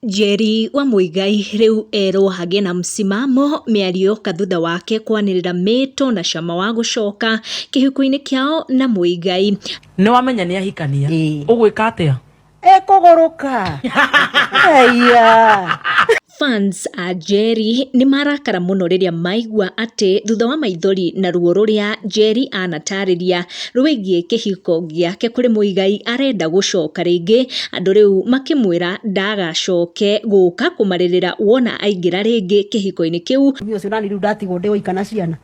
Njeri wa Muigai rĩu erwo hagĩe na msimamo mĩario yoka thutha wake kwanĩrĩra mĩto na cama wa gũcoka kĩhiko-inĩ kĩao na Muigai. Nĩ wamenya nĩ ahikania. Ĩĩ. Ũgwĩka atĩa? Ekũgũrũka. Aya. Fans a Njeri nĩ marakara mũno rĩrĩa maigua atĩ thutha wa maithori na ruo rũrĩa Njeri anatarĩria rwĩgiĩ kĩhiko gĩake kũrĩ Muigai arenda gũcoka rĩngĩ, andũ rĩu makĩmwĩra ndagacoke gũka kũmarĩrĩra wona aingĩra rĩngĩ kĩhiko-inĩ kĩu. Mũtumia ũcio nani rĩu ndatigwo ndĩ woika na ciana.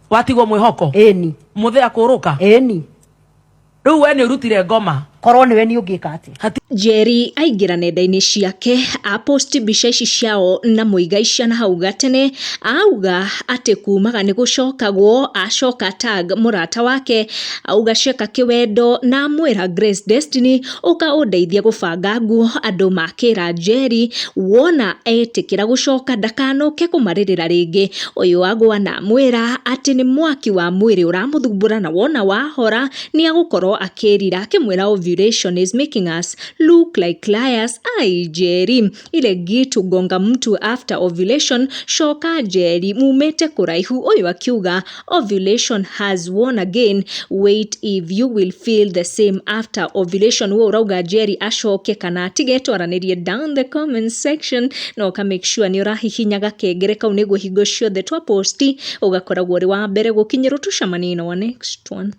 Watigwo mwĩhoko? Ĩni. Mũthee akũrũka? Ĩni. Rĩu we nĩ ũrutire ngoma. Korwo nĩwe nĩ ũngĩka atĩa? Hati. Njeri aingĩra nenda-inĩ ciake aposti mbica ici ciao na Muigai cia na hau gatene, auga atĩ kumaga nĩ gũcokagwo, acoka tag mũrata wake auga ceka kĩwendo na amwĩra Grace Destiny ũka ũndeithie gũbanga nguo, andũ makĩra Njeri wona etĩkĩra gũcoka ndakanoke kũmarĩrĩra rĩngĩ. Ũyũ agwa na amwĩra atĩ nĩ mwaki wa mwĩrĩ ũramũthumbũra na wona wahora nĩ agũkorwo akĩrira, akĩmwĩra ovulation is making us look like liars. Ai Njeri, ile gitu gonga mtu after ovulation, coka Njeri mumĩte kũraihu. Ũyũ akiuga ovulation has won again, wait if you will feel the same after ovulation. We ũrauga Njeri acoke kana atige? Twaranĩrie down the comment section na ũka make sure nĩ ũrahihinya gakengere kau nĩguo hingo ciothe twa posti ũgakoragwo ũrĩ wa mbere gũkinyĩrwo. Tũcemanie in our next one.